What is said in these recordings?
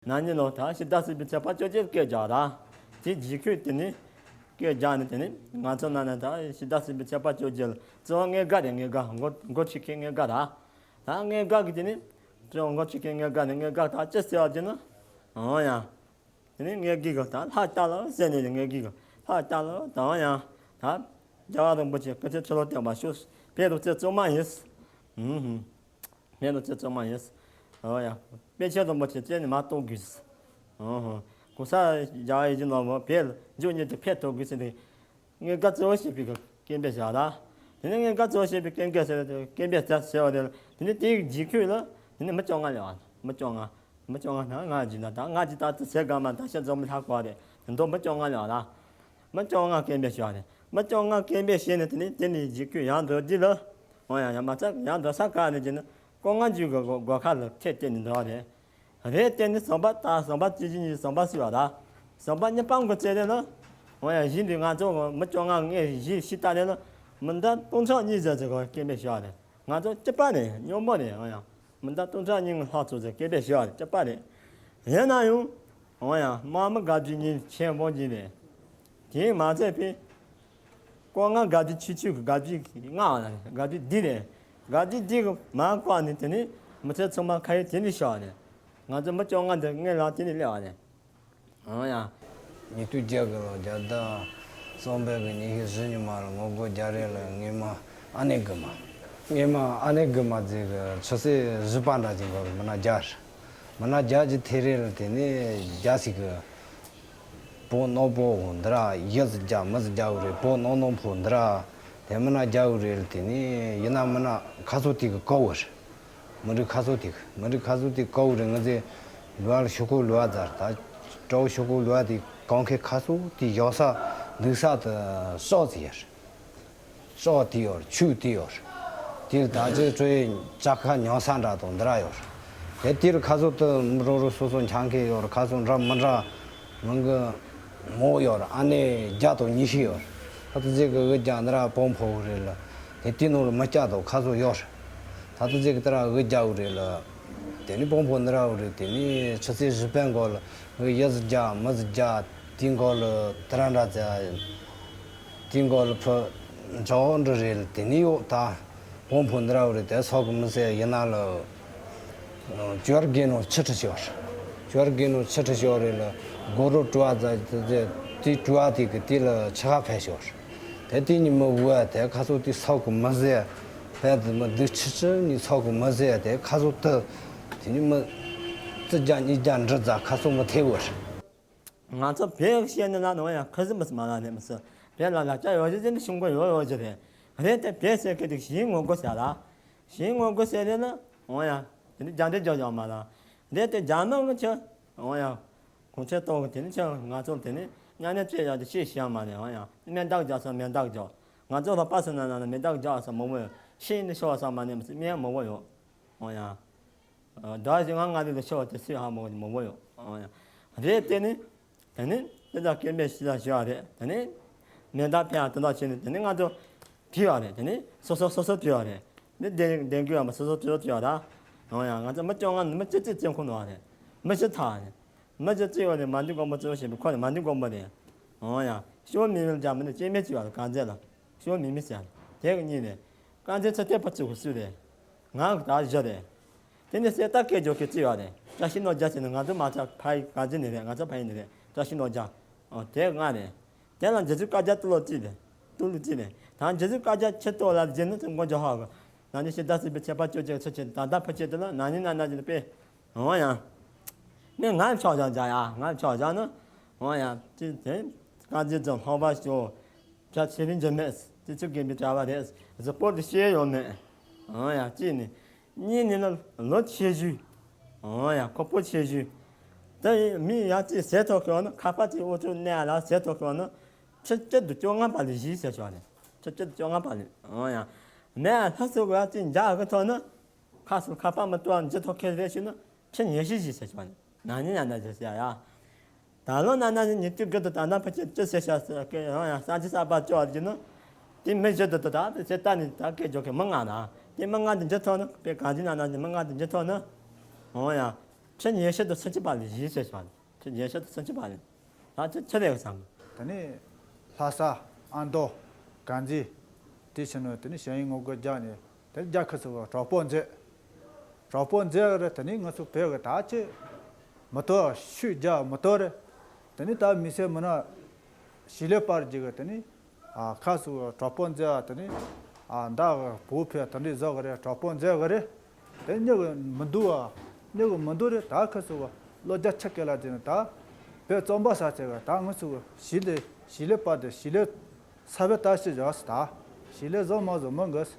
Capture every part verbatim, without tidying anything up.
ན་ནིང་ལོ་ད་ཕྱི་ཟླ་གསུམ་པའི་ཚེས་པ་བཅོ་བརྒྱད་སྐད་རྒྱག་ར། དེ་རྗེས་ཁོས་དེ་ནི་སྐད་རྒྱག་ནས་དེ་ནི་ང་ཚོ་ན་ན་ད་ཕྱི་ཟླ་གསུམ་པའི་ཚེས་པ་བཅོ་བརྒྱད་ལ་གཙོ་བོ་ངའི་དགའ་རེད། ངའི་དགའ་མགོ་མགོ་ཁྲིད་མཁན་ངའི་དགའ་ར། ད་ངའི་དགའ་གི་དེ་ནི་གཙོ་བོ་མགོ་ཁྲིད་མཁན་ངའི་དགའ་ནས་ངའི་དགའ་ད་ཅི་ཟེར་བ་དེ་ནི། འོ་ཡ། དེ་ནས་ངའི་དགེ་གི་ད་ལྷ་ལྟ་ལ་ཟེར་ནས་ངའི་དགེ་གི་ལྷ་ལྟ་ལ་ད་ཡང་ད་རྒྱལ་བ་རིན་པོ་ཆེ་སྐུ་ཚེ་ཁྲི་ལོ་བརྟན་པར་ཤོག་བོད་ལུགས་ཚེ་བཙུན་མ་ཡིན། ཧུམ་ཧུམ། བོད་ལུགས་ཚེ་བཙུན་མ་ཡིན། འོ་ཡ། པཎ་ཆེན་རིན་པོ་ཆེ་རྩེ་ནས་མར་གཏོར་དགོས། ཧུམ་ཧུམ། གོང་ས་རྒྱལ་བ་ཡིད་བཞིན་ནོར་བུ་བོད་ལ་མགྱོགས་མྱུར་དུ་ཕེབས་ཐུབ་དགོས་ཟེར་ནས། ངའི་དགའ་གཙོ་བོ་བྱེད་པའི་སྐད་འབོད་བྱ་ལ། དེ་ནས་ངའི་དགའ་གཙོ་བོ་བྱེད་པའི་སྐད་འབོད་ཟེར་ཏེ་སྐད་འབོད་ཟེར་ཟེར་བ་དེ་ལ་དེ་ནས་དེའི་རྗེས་ཁོས་ལ་དེ་ནས་མི་བཅོ་ལྔ་ལས་བ། མི་བཅོ་ལྔ། མི་བཅོ་ལྔ་ན་ང་རྗེས་ན་ད་ང་རྗེས་ད་དུ་ཟེར་ག་མ་ད་ཤ་འཛོམས་ལྷག་གོ་རེད། དེ་མདོ་མི་བཅོ་ལྔ་ལས་བ་ལ། མི་བཅོ་ལྔ་སྐད་འབོད་བྱ་རེད། མི་བཅོ་ལྔ་སྐད་འབོད་བྱས་ནས་དེ་ནས་དེ་ནས་རྗེས་ཁོས་ཡང་འགྲོ་རྒྱུ་ལ། འོ་ཡ་ཡ་མ་ཚ་ཡང་འགྲོ་ས་ག་ནས་རྗེས་ན་ཀོ་ལྔ་འཇུག་གི་སྒོ་ཁ་ལ་ཁྲིད་དེ་ནས་འགྲོ་བ་རེད། རེད་དེ་ནི་ཟམ་པ་ལྟ་ཟམ་པ་བཅུ་བཞི་ཉིས་ཟམ་པ་ཟེར་བ་ད། ཟམ་པ་གཉིས་པ་འགོ་བཙལ་དེ་ལ། འོ་ཡ་གཞི་འདི་ང་ཚོ་མི་བཅོ་ལྔ་ངས་གཞི་ཤི་ལྟ་དེ་ལ། མི་འདྲ་སྟོང་ཕྲག་གཉིས་ཟེར་ཚེ་གོ་སྐད་འབོད་ཞུ་བ་རེད། ང་ཚོ་གཅིག་པ་རེད། སྙོམས་པོ་རེད། འོ་ཡ་མི་འདྲ་སྟོང་ཕྲག་གཉིས་ལྷག་ཚོ་ཚེ་སྐད་འབོད་ཞུ་བ་རེད། གཅིག་པ་རེད། ཡིན་ན་ཡང་། འོ་ཡ་དམག་མི་དགའ་བཅུ་གཉིས་ཆེན་པོ་གཉིས་རེད། དེས་མ་ཚད་པའི། ཀོ་ལྔ་དགའ་བདེ་ཆུ་ཆུ་གི་དགའ་བདེ་ལྔ་བ་ལ་དགའ་བདེ་འདི་རེད། དགའ་བདེ་འདི་གི་མ་བཀག་ནས་དེ་ནི་མི་ཚེ་ཚང་མ་ཁ་ཡི་དེ་ནི་ཤོག་ནས། ང་ཚོ་མི་བཅོ་ལྔ་འདི་ངའི་ལག་དེ་ནི་སླེབས་བ་རེད། འོ་ཡ། ཉིས་སྟོང་བརྒྱད་གི་ལོ་བརྒྱ་དང་གསུམ་པའི་གི་ཉི་ཤུ་བཞི་ཉི་མ་ལ་ངོ་རྒོལ་རྒྱག་རེས་ལ་ངའི་མ་ཨ་ནེ་དགུ་མ། ངའི་མ་ཨ་ནེ་དགུ་མ་ཟེར་གི་ཆུ་ཚོད་བཞི་པ་འདྲ་ཅིག་འགོར་མི་ན་རྒྱ་རེད། མི་ན་རྒྱ་གི་ཐེ་རེ་ལ་དེ་ནི་རྒྱ་ཞིག་གི་བོད་ནོར་བུ་འོ་འདི་ར་ཡི་ཟི་རྒྱ་མི་ཟི་རྒྱ་བོ་རེད། བོད་ནོར་ནོར་བུ་འདི་ར་དེ་མི་ན་རྒྱ་བོ་རེད་ལ་དེ་ནི་ཡིན་ན་མི་ན་ཁ་སོ་དེ་གི་ཀོ་བོ་རེད། མི་རིགས་ཁ་སོ་དེ་གི་མི་རིགས་ཁ་སོ་དེ་ཀོ་བོ་རེད། ང་ཚེ་ལུ་བ་ལ་ཤོ་ཀོ་ལུ་བ་ཛར་ད་ཀྲའོ་ཤོ་ཀོ་ལུ་བ་དེ་གང་ཁེ་ཁ་སོ་དེ་ཡོག་ས་འདུག་ས་དུ་སོག་ཚེ་ཡར། སྲོག་དེ་ཡོད། ཆུ་དེ་ཡོད། དེར་ད་ཅི་ཚོའི་ལྕགས་ཁ་ཉང་ས་འདྲ་དང་འདི་ར་ཡོད། དེ་དེར་ཁ་སོ་དུ་རོ་རོ་སོ་སོ་འཆང་མཁན་ཡོད། ཁ་སོ་འདྲ་མི་འདྲ་མི་གི་མོ་ཡོད། ཨ་ནེ་བརྒྱ་དང་ཉི་ཤུ་ཡོད། ད་དུ་ཟེ་གི་འུ་རྒྱ་འདི་ར་བོང་ཕོ་བོ་རེད་ལ། དེ་དེ་ནོར་མི་སྐྱ་དང་ཁ་སོ་ཡོད། ད་དུ་ཟེ་གི་དེ་ར་འུ་རྒྱ་བོ་རེད་ལ། དེ་ནི་བོང་ཕོ་འདི་ར་བོ་རེད། དེ་ནི་ཆུ་ཚོད་བཞི་པའི་འགོ་ལ་ཡི་ཟི་རྒྱ་མི་ཟི་རྒྱ་དེ་འགོ་ལ་དེ་ར་འདྲ་ཚེ། དེའི་མགོ་ལ་ཕུ་འཇོག་འདྲ་རེད་ལ། དེ་ནི་ཡོད་ད། བོང་ཕོ་འདི་ར་བོ་རེད་དེ་སོག་གི་མི་ཟེར་ཡིན་ན་ལ། ཅོར་གེ་ནོ་ཆི་ཁྲི་ཤོར། ཅོར་གེ་ནོ་ཆི་ཁྲི་ཤོར་རེད་ལ། སྒོ་རོ་བྲུ་བ་ཛ་དེ་དེ་བྲུ་བ་དེ་གི་དེ་ལ་ཆི་ཁ་ཕེ་ཤོར། དེ་དེ་ནི་མི་བུ་བ་དེ་ཁ་སོ་དེ་སོག་གི་མི་ཟེར། ཕེ་དེ་མི་དུ་ཆི་ཆི་ནི་སོག་གི་མི་ཟེར་དེ་ཁ་སོ་དེ། དེ་ནི་མི་རྩི་རྒྱ་ཉིས་རྒྱ་འདྲི་ཛ་ཁ་སོ་མི་ཐེ་བོར། ང་ཚོ་བོད་བཤད་ནི་ལ་ནོ་ཡང་ཁི་སི་མི་སི་མ་ལ་ནི་མི་སི། བོད་ལ་ལ་ཅག་ཡོད་ཅི་ཅི་ནི་ཤུང་གོ་ཡོད་ཡོད་ཅི་རེད། རེད་དེ་བོད་ཟེར་གི་དེ་ཞིང་ངོ་རྒོལ་ཟེར་ལ། ཞིང་ངོ་རྒོལ་ཟེར་རེད་ལ། འོ་ཡ། དེ་ནི་རྒྱ་འདྲེ་རྒྱག་ཡོད་མ་ལ། རེད་དེ་རྒྱ་ནག་གི་ཆ། འོ་ཡ། གོང་ཆེ་གཏོང་གི་དེ་ནི་ཆ་ང་ཚོ་དེ་ནི་གཉའ་གནོན་བྱེད་ཡག་དེ་ཤེས་བྱ་མ་ནི། འོ་ཡ། མེ་མདའ་རྒྱག་ས་མེ་མདའ་རྒྱག་ང་ཚོ་ལ་པ་སི་ན་ན་ན་མེ་མདའ་རྒྱག་ས་མང་པོ་ཡོད། ཤིང་ནི་ཤོར་ས་མ་ནི་མི་སི་མེ་མང་པོ་ཡོད། འོ་ཡ། ཟླ་བཞི་ལྔ་ལྔ་ལས་ལ་ཤོར་བ་དེ་སུས་ཧ་མོ་མོ་བོ་ཡོད། ཨོ་ཡ། རེད་དེ་ནི། དེ་ནི་དེ་དག་སྐད་འབོད་ཞིག་ལ་ཞུ་བ་རེད། དེ་ནི་མེ་མདའ་ཕན་ཡ་དེ་དག་བྱས་ནས་དེ་ནི་ང་ཚོ་བྲིས་བ་རེད། དེ་ནི་སོ་སོ་སོ་སོ་བྲིས་བ་རེད། འདི་བདེན་བདེན་དགོས་ཡ་མ་སོ་སོ་བྲིས་བྲིས་བ་ར། ཨོ་ཡ། ང་ཚོ་མི་བཅོ་ལྔ་ནི་མི་སྤྱི་གཅིག་བཙོན་ཁང་ནང་བ་རེད། མི་ཞིག་ཐག་རེད། མི་ཞིག་གཅིག་ཡོད་རེད། མ་འདི་དགོན་པ་གཙོ་བོ་བྱེད་པའི་ཁོ་རེད། མ་འདི་དགོན་པ་རེད། ཨོ་ཡ། ཤོ་མི་མི་ལ་ཅག་མི་ནི་སྐྱེ་མེད་ཅིག་བ་རེད། གང་ཚད་ལ། ཤོ་མི་མི་ཟེར་རེད། དེ་གཉིས་རེད། དཀར་མཛེས་ཚེ་བརྟན་ཕ་ཚུལ་གོ་སུ་རེད། ང་གི་ད་བཞི་རེད། དེ་ནི་གསེར་རྟ་སྐད་རྒྱག་མཁན་གཅིག་ཡོད་རེད། བཀྲ་ཤིས་ནོར་རྒྱལ་ཟེར་ནས་ང་ཚོ་མ་ཚད་ཕ་ཡི་ག་ཚོད་ནས་རེད། ང་ཚོ་ཕ་ཡི་ནས་རེད། བཀྲ་ཤིས་ནོར་རྒྱལ། ཨོ་དེ་ལྔ་རེད། དེ་ལ་རྗེ་བཙུན་བཀའ་རྒྱ་ཏི་ལོ་གཅིག་རེད། ཏུ་ལུ་གཅིག་རེད། ད་རྗེ་བཙུན་བཀའ་རྒྱ་ཆེ་ཏོ་ལ་རྗེ་ནི་ཚེ་མགོ་འཇོག་ཧ་གི། ན་ནི་ཕྱི་ཟླ་གསུམ་པའི་ཚེས་པ་བཅོ་བརྒྱད་ཚེས་གཅིག་ད་ལྟ་ཕ་ཆེ་ཏི་ལ་ན་ནི་ན་ན་ཅི་ནི་དཔེ། འོ་ཡ། ནི་ང་ཕྱོགས་བཞག་བཞག་ཡ། ང་ཕྱོགས་བཞག་ནི། འོ་ཡ། ཅི་དེ། དཀར་མཛེས་ཚོ་ལྷོ་པ་ཞོ། བྱ་ཚེ་རིང་འཇིགས་མེད། དེ་ཚོ་རྒན་པའི་གྲྭ་བ་རེད། གཟུགས་པོ་དེ་ཤེས་ཡོད་མེད། འོ་ཡ། གཅིག་ནི། གཉིས་ནི་ལ་ལོ་ཆེ་ཤོས། འོ་ཡ། ཁོ་པོ་ཆེ་ཤོས། ད་ཡིན་མི་ཡ་གཅིག་ཟས་ཐོག་གི་བ་ན་ཁ་པར་གཅིག་འུ་ཚོ་གནས་ལ་ཟས་ཐོག་གི་བ་ན། ཆུ་སྐྱིད་དུ་བཅོ་ལྔ་པ་ལས་བཞི་ཟེར་ཆོག་ནི། ཆུ་སྐྱིད་དུ་བཅོ་ལྔ་པ་ལས། འོ་ཡ། མེ་ལྷ་སུ་ག་གཅིག་འཇག་གི་ཐོག་ན། ཁ་སུ་ཁ་པར་མི་ཏོག་འཇི་ཐོག་ཁེལ་རེ་ཞུ་ན་ཁྱི་ཉེ་ཤི་ཞིག་ཟེར་ཆོག་ནི། ན་ནི་ན་ན་ཟེར་ཟེར་ཡ། ད་ལོ་ན་ན་ནི་ཉི་ཏི་གི་དུ་ད་ན་ཕ་ཁྱི་ཅི་ཟེར་ཤ་ཟེར་གི་ཡང་ཡང་ས་ཅི་ས་པ་ཅོག་གི་ནི། དེ་མི་བཞི་དུ་དུ་ད་དེ་ཚེ་ད་ནི་ད་སྐད་ཅོག་གི་མི་ང་ན། དེ་མི་ང་དེ་འཇི་ཐོག་ནི་པའི་གང་ཅི་ན་ན་ནི་མི་ང་དེ་འཇི་ཐོག་ནི། འོ་ཡ། ཁྲི་ཉི་ཤུ་དང་སུམ་ཅུ་བར་ལ་བཞི་ཟེར་བྱུང་བ། ཁྲི་ཉི་ཤུ་དང་སུམ་ཅུ་བར་ལ། ད་ཁྱེད་ཁྱེད་རེད་བསམ། དེ་ནས་ལྷ་ས། ཨ་མདོ། དཀར་མཛེས། དེ་ཕྱིན་ནས་དེ་ནས་ཞིང་ཡིག་ངོ་རྒོལ་རྒྱག་ནས་དེ་རྒྱ་ཁུ་ཚུར་གྲོགས་པོ་མཛད། གྲོགས་པོ་མཛད་རེད། དེ་ནས་ང་ཚོ་བོད་ཀྱི་ད་ཆེ་མི་ཐོག་ཤུགས་རྒྱག་མི་ཐོག་རེད། དེ་ནས་ད་མི་སེར་མི་ན་ཞི་ལི་པར་གྱི་གི་དེ་ནས་ཨ་ཁ་སུ་གྲོགས་པོ་མཛད་དེ་ནས་ཨ་མདའ་གི་བོ་ཕེ་དེ་འདྲའི་བཟོ་གི་རེད། གྲོགས་པོ་མཛད་གི་རེད། དེ་སྙིང་གི་མི་འདུག་བ། སྙིང་གི་མི་འདུག་རེད། ད་ཁ་སུ་གི་བློ་རྒྱ་ཆེ་གི་ལ་དེ་ནས་ད་བོད་བཙོན་པ་ས་ཆེ་གི་ད་ང་ཚོ་གི་ཞི་ལི་ཞི་ལི་པར་དེ་ཞི་ལི་ས་བོད་ད་ཞི་བཞག་སི་ད་ཞི་ལི་བཟོ་མ་བཟོ་མི་འགི་སི།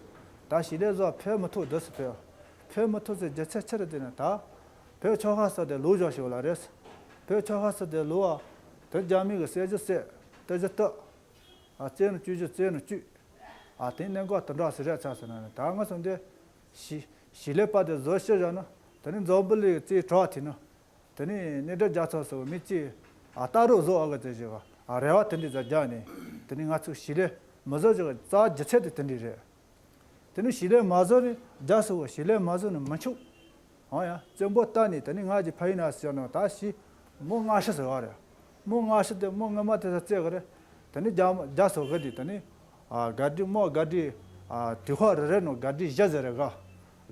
ད་ཞི་ལི་བཟོ་ཕེ་མི་ཐུབ་འདི་སི་ཕེ་ཕེ་མི་ཐུབ་སི་རྒྱུ་ཚད་ཆེ་རེད། དེ་ནས་ད་བོད་ཆོལ་ཁ་སི་དེ་ལུག་བཞག་ཞིག་ལ་རེད། བོད་ཆོལ་ཁ་སི་དེ་ལུག་བ་དེ་རྒྱ་མི་གི་སྲིད་ཇུས་སྲིད་དེ་ཇི་ལྟ། ཨ་རྩེ་ནས་བཅུ་བཞི་རྩེ་ནས་བཅུ། ཨ་དེ་གནད་འགག་དེ་འདྲ་ཞིག་རེད་ཚར་ཟེར་ན་ནི་ད་ང་ཚོ་འདི་ཞི་ཞི་ལི་པར་དེ་བཟོ་ཤེས་བཞག་ན་དེ་ནི་འཛམ་བུ་གླིང་རྩེ་གྲགས་དེ་ནི་དེ་ནི་གནས་འདྲ་རྒྱ་ཚོགས་སུ་མི་གཅིག་ཨ་ལྟ་རོགས་བཟོ་ཨ་གི་ཚེ་ཞིག་ཨ་རེ་བ་དེ་འདྲ་ཟ་རྒྱག་ནས་དེ་ནི་ང་ཚོ་ཞི་ལི་མི་བཟོ་ཞིག་རྩ་རྒྱུ་ཚད་དེ་དེ་འདྲ་རེད། དེ་ནི་ཞི་ལི་མ་བཟོ་ནི་རྒྱ་སུ་ཞི་ལི་མ་བཟོ་ནི་མི་ཆོག་ཨང་ཡ། བཙན་པོ་ལྟ་ནི་དེ་ནི་ང་གི་ཕ་ཡུལ་ན་ཟེར་ནོ་ད་ཤི་མོ་ལྔ་ཤི་ཟེར་བ་རེད། མོ་ལྔ་ཤི་དེ་མོ་ངོ་མ་དེ་ས་བཙལ་གི་རེད། དེ་ནི་རྒྱ་རྒྱ་སོ་གི་དེ་དེ་ནི་ཨ་ག་དྲི་མོ་ག་དྲི་ཨ་དུས་ཧོ་རེ་རེ་ནོ་ག་དྲི་བཞི་ཟེར་རེ་ག་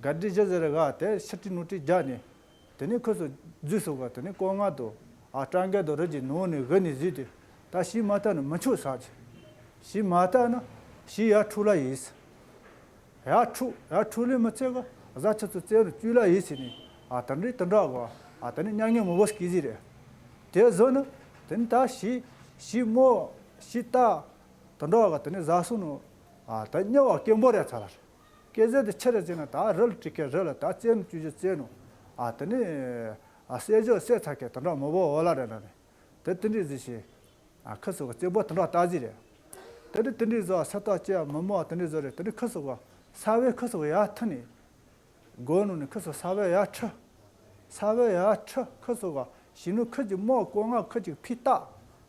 ག་དྲི་བཞི་ཟེར་རེ་ག་དེ་ཤི་ཏི་ནུ་ཏི་རྒྱ་ནི་དེ་ནི་ཁོ་སོ་རྫུས་སོ་ག་དེ་ནི་ཀོ་ང་དོ་ཨ་སྤྲང་གེ་དོ་རི་གི་ནོ་ནི་གི་ནི་ཟི་དེ་ད་ཤི་མ་ལྟ་ནི་མི་ཆོག་ས་ཆེ། ཤི་མ་ལྟ་ན་ཤི་ཡ་འཁྲུག་ལ་ཡིས། ཡ་འཁྲུག་ཡ་འཁྲུག་ལས་མི་ཚད་ག་བཟའ་ཆུ་ཚོད་རྩེ་རུ་བཅུ་ལ་ཡིས་ཟེར་ནས་ཨ་དེ་འདྲའི་དེ་འདྲ་གོ་ཨ་དེ་ནི་མྱ་ངན་མི་བོ་སྐྱེ་ཟི་རེད། དེ་བཟོ་ནི་དེ་ནི་ད་ཤི་ཤི་མོ་ཤི་ལྟ་དེ་འདྲ་ག་དེ་ནི་བཟའ་སོང་ནོ་ཨ་དེ་ཉེ་བ་སྐྱེན་པོ་རེད་ཚ་ལར། སྐྱེ་ཟེར་དེ་ཆེ་རེད་ཟེར་ན་ད་རི་ལ་བྲིས་ཁེ་རི་ལ་ད་རྩེ་ནི་བཅུ་བཞི་རྩེ་ནོ་ཨ་དེ་ནི་ཨ་སེ་ཇོ་སེ་ཚ་ཁེ་དེ་འདྲ་མི་བོ་འོ་ལ་རེད་ན་ནི་དེ་དེ་འདྲའི་ཟི་ཤི། ཨ་ཁུ་སོ་ག་རྩེ་པོ་དེ་འདྲ་ལྟ་ཟི་རེད། དེ་འདྲ་དེ་འདྲའི་བཟོ་ས་ཏོག་ཅེ་མི་མོ་དེ་འདྲའི་བཟོ་རེད། དེ་འདྲ་ཁུ་སོ་ག་ས་བའི་ཁུ་སོ་ག་ཡ་ཐུ་ནི། སྒོ་ནུ་ནི་ཁུ་སོ་ས་བའི་ཡ་ཁྲི། ས་བའི་ཡ་ཁྲི་ཁུ་སོ་ག་ཞི་ནུ་ཁུ་ཅིག་མོ་ཀོ་ང་ཁུ་ཅིག་ཕི་ཏ།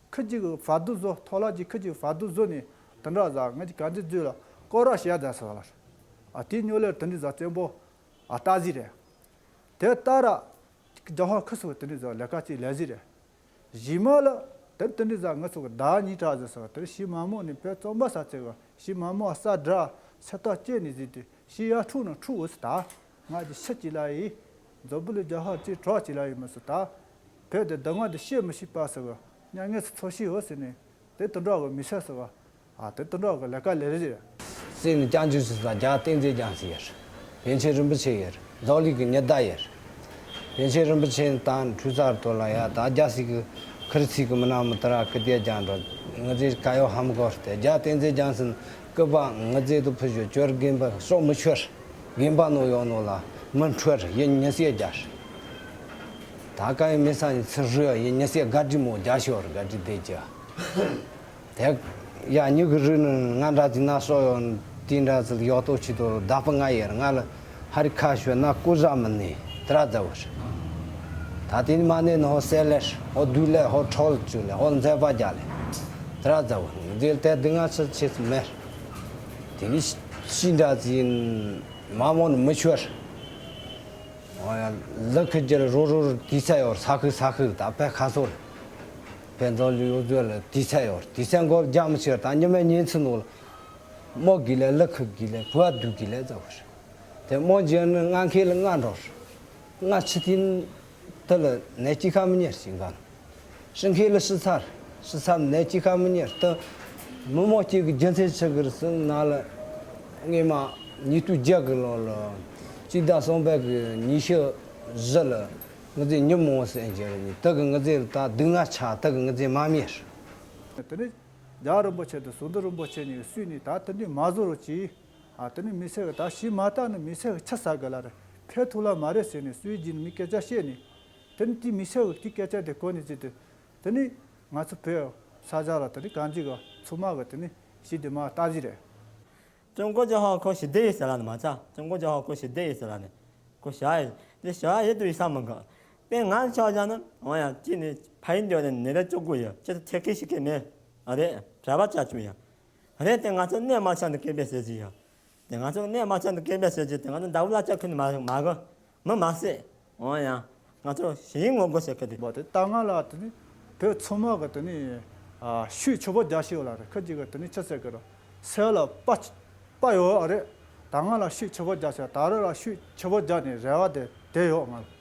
ཁུ་ཅིག་ཕ་དུ་བཟོ་ཐོ་ལ་ཅིག་ཁུ་ཅིག་ཕ་དུ་བཟོ་ནི་དེ་འདྲ་ཟ་ང་ཅིག་ག་འདི་བཟོས་ལ་ཀོ་ར་ཤི་ཡ་ད་ས་ལ། ཨ་དེ་ཉོ་ལེར་དེ་འདྲའི་ཟ་རྩེ་པོ་ཨ་ལྟ་ཟི་རེད། དེ་ལྟ་ར། རྒྱ་ཧོ་ཁུ་སོ་ག་དེ་འདྲའི་ཟ་ལས་ཀ་ཅིག་ལས་ཟི་རེད། གཞི་མ་ལ་དེ་དེ་འདྲའི་ཟ་ང་ཚོ་གི་ཟླ་གཉིས་གྲགས་ཟེར་སོ་དེ་ཤི་མ་མོ་ནི་བོད་བཙོན་པ་ས་ཚེ་ག་ཤི་མ་མོ་ས་དྲ་ས་ཏོག་ཅེ་ནི་ཟི་དེ་ཤི་ཡ་འཁྲུག་ན་འཁྲུག་འོ་སི་ད་ང་གི་ཤི་ཅི་ལ་ཡི་འཛམ་བུ་གླིང་རྒྱ་ཧོ་ཅི་གྲོགས་ཅི་ལ་ཡི་མི་སི་ད་བོད་དེ་སྡུག་བསྔལ་དེ་ཤེས་མི་ཤེས་པ་སི་ག་མྱ་ངན་སི་འཚོ་ཤི་འོ་སི་ནི་དེ་དུ་འགྲོ་གི་མི་ཤེས་སི་ག་ཨ་དེ་དུ་འགྲོ་གི་ལས་ཀ་ལས་རེད། སྲས་ནི་སྐྱབས་མགོན་ཞིག་དང་རྒྱལ་བ་བསྟན་འཛིན་རྒྱལ་མཚན་ཡོད། པཎ་ཆེན་རིན་པོ་ཆེ་ཡོད། རྫོགས་ལུས་ཀྱི་ཉི་ཟླ་ཡོད། པཎ་ཆེན་རིན་པོ་ཆེ་དང་འཁྲུལ་ཚར་དོ་ལ་ཡ་ད་རྒྱ་སྲིད་ཀྱི་ཁིར་ཚིག་གི་མི་ནག་མི་ཏི་ར་ཀི་དེ་རྒྱང་འགྲོ། ངི་ཟེར་ཀ་ཡོ་ཧམ་གོར་ཏེ་རྒྱལ་བསྟན་འཛིན་རྒྱལ་མཚན་སྐུ་པ་ངི་ཟེར་དུ་ཕུ་ཞོ་བཅོར་དགོན་པ་སྲོག་མི་ཆོར། དགོན་པ་ནོ་ཡོང་ནོ་ལ་མི་འཕྲོར་ཡིན་ཉི་སེ་རྒྱར། ད་ཀ་ཡོ་མི་ས་ནི་ཚི་རུ་ཡིན་ཉི་སེ་དགའ་དྲི་མོ་རྒྱ་ཤོར་དགའ་དྲི་དེ་རྒྱ། དེ་ཡ་ཉི་གི་རུ་ནི་ང་འདྲ་ཅི་ན་སོ་ཡོང་དེ་འདྲ་ཚིལ་ཡོག་ཏོ་ཆི་དོ་རུ་བདག་པ་ང་ཡེར་ང་ལ་ཧ་རི་ཁ་ཤོད་ན་ཀུ་ཟ་མི་ནི་དྲ་ཛ་བོ་རེད། ད་དེ་ནི་མ་ནེ་ནི་ཧོ་སེ་ལེར་ཧོ་དུ་ལེ་ཧོ་ཁྲོལ་ཅུ་ལེ་ཧོ་མཛེས་པ་རྒྱ་ལེ་དྲ་ཛ་བོ་ནི་མཛེས་ལ་དེ་ང་ཚི་ཆེ་སི་མེར། དེ་ནི་ཤི་འདྲ་ཅི་ཡིན་མ་མོ་ནི་མི་ཆོར། ལི་ཁི་རྒྱལ་རོ་རོ་རོ་དུས་ཚ་ཡོར་ས་ཁུག་ས་ཁུག་ད་ཕེ་ཁ་སོར། ཕན་ཚོགས་ལུས་ཡོད་ཚོད་ལ་དུས་ཚ་ཡོད་དུས་ཚ་འགོར་རྒྱ་མི་ཆེར་དང་ཉི་མའི་ཉིན་ཚུ་ནོར། རྨོ་གི་ལས་ལི་ཁུ་གི་ལས་བུ་བ་དུ་གི་ལས་ཛ་བོ་རེད། དེ་རྨོ་རྒྱལ་ནི་ང་ཁེ་ལ་ང་འགྲོར། ང་ཆི་ཐིན་དི་ལ་ནས་ཅི་ཁ་མི་ཉེར་ཞིང་ག་ན། ཧྲི་ཁེ་ལ་ཧྲི་ཚར་ཧྲི་ཚར་ནས་ཅི་ཁ་མི་ཉེར་དི། མི་མོ་གཅིག་གི་རྒྱུ་མཚན་ཆི་གིར་སི་ན་ལ་ངེ་མ་ཉི་སྟུ་རྒྱ་གི་ལོ་ལ་གཅིག་ཟླ་གསུམ་པའི་གི་ཉི་ཤུ་བཞི་ལ། ངི་ཟེ་ཉི་མོ་སེ་འཇེ་རེ་ནི་ཏི་གི་ངི་ཟེ་ད་སྡུག་བསྔལ་ཆ་ཏི་གི་ངི་ཟེ་མ་མེར། དེ་ནི་རྒྱལ་བ་རིན་པོ་ཆེ་དང་ཟུང་འདུ་རིན་པོ་ཆེ་གཉིས་སུས་ནི་ད་དེ་འདྲའི་མ་བཟོ་རོགས་གྱིས། ཨ་དེ་ནི་མི་ཚེ་གི་ད་ཤི་མ་ལྟ་ནི་མི་ཚེ་གི་ཆ་ས་གི་ལ་རེ་ཕེ་ཐུ་ལ་མ་རེད་ཟེར་ནས་སུས་གྱིས་ནི་མི་སྐད་ཆ་བཤད་ནི། དེ་ནི་དེ་མི་ཚེ་གི་དེ་སྐད་ཆ་དེ་གོ་ནི་ཟེར་དུས། དེ་ནི་ང་ཚོ་བོད་ས་ཆ་ལ་དེ་ནི་གང་ཅི་གི་ཚུགས་མ་གི་དེ་ནི་ཤི་དེ་མ་ལྟ་ཟི་རེད། 中国教学科学第一是哪里嘛？这中国教学科学第一是哪里？科学也，这学校也对上门课。被俺学校呢，我呀，今年排队的那个中国人，这是天天是给你，啊对，啥吧家主呀？啊对，等俺说那马上的改变设计呀，等俺说那马上的改变设计，等俺说打不拉叫肯定马马个，没马赛，我呀， ང་ཚོ་གཞན་ངོ་རྒོལ་བྱེད་མཁན་དེ། འབོ་དེ་ད་ང་ལ་དེ་ནི་བོད་ཚང་མ་གི་དེ་ནི་ཨ་ཤུགས་ཆེ་པོ་རྒྱག་ཤེས་ཡོད་ལ་རེད། ཁ་ཅིག་གི་དེ་ནི་ཆི་ཟེར་གི་རེད། སེ་ལ་པ་པ་ཡོད་ཨ་རེད། ད་ང་ལ་ཤུགས་ཆེ་པོ་རྒྱག་ཤེས། ད་རེ་ལ་ཤུགས་ཆེ་པོ་རྒྱག་ནས་རེ་བ་དེ་དེ་ཡོད་ང་ལ།